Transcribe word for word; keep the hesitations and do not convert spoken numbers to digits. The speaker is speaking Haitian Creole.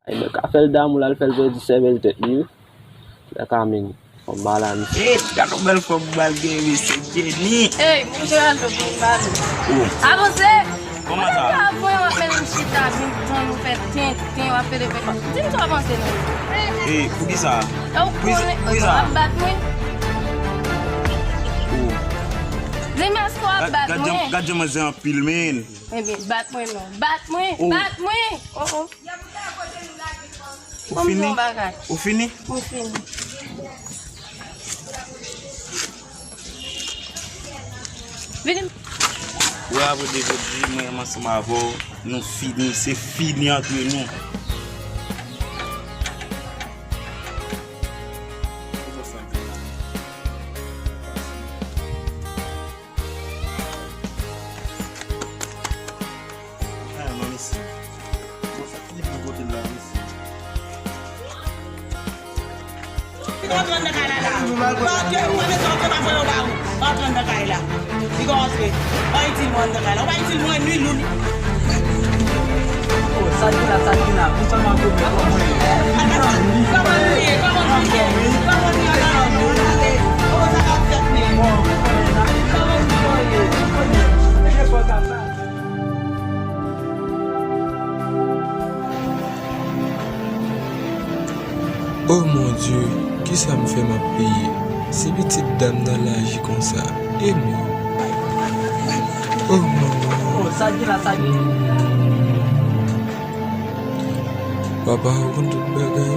Ay, nèg ka fè l damou, l al fè l pèdi sèvèl tèt li, wi. Nèg ka men, fò m pale a misye. Hey, gad yon bèl fanm m al gen, mesye Jenny. Hey, mon Geraldo, pou m pale. Oh. Avanse! Kòman sa? Mwen, w ap mennen m chita, vin tann ou fè tenten, w ap pede fè kòb. Di m sa w panse, non? Hey, poukisa? E ou konnen, w ap bat mwen? Oh. Di m, èske w ap bat mwen? Gad jan manzè anpil, men. Ebyen, bat mwen non. Bat mwen! Oh. Bat mwen! Oh, oh. Ou fini? Ou fini? Ou fini. Vini. Wè, apre de jodi, mwen menm ansanm avè w, nou fini, se fini antre nou. Ah, non, mesye. Bon, sa ki pou kote la, mesye? Li ka rantre anndan kay la, la. Paske ou pa bezwen rantre, pa voye yo ba ou. Rantre anndan kay la. Li ka rantre. Ay, di nou anndan kay la. Ou pa itil mwen, nwi, louni. Oh, sa ki la, sa ki la. Pou sa m ap kòman ye? Kòman nou ye? Kòman nou ye? Kòman nou ye? Kòman nou ye? Kòman sa k ap fèt menm? Kòman nou ye? Oh mon Dieu, kisa m fè m ap peye? Si pitit dam nan la aji konsa, e mwen? Oh manman. Oh, sa ki la, sa ki. Hmm. Papa, ou konn tout bagay.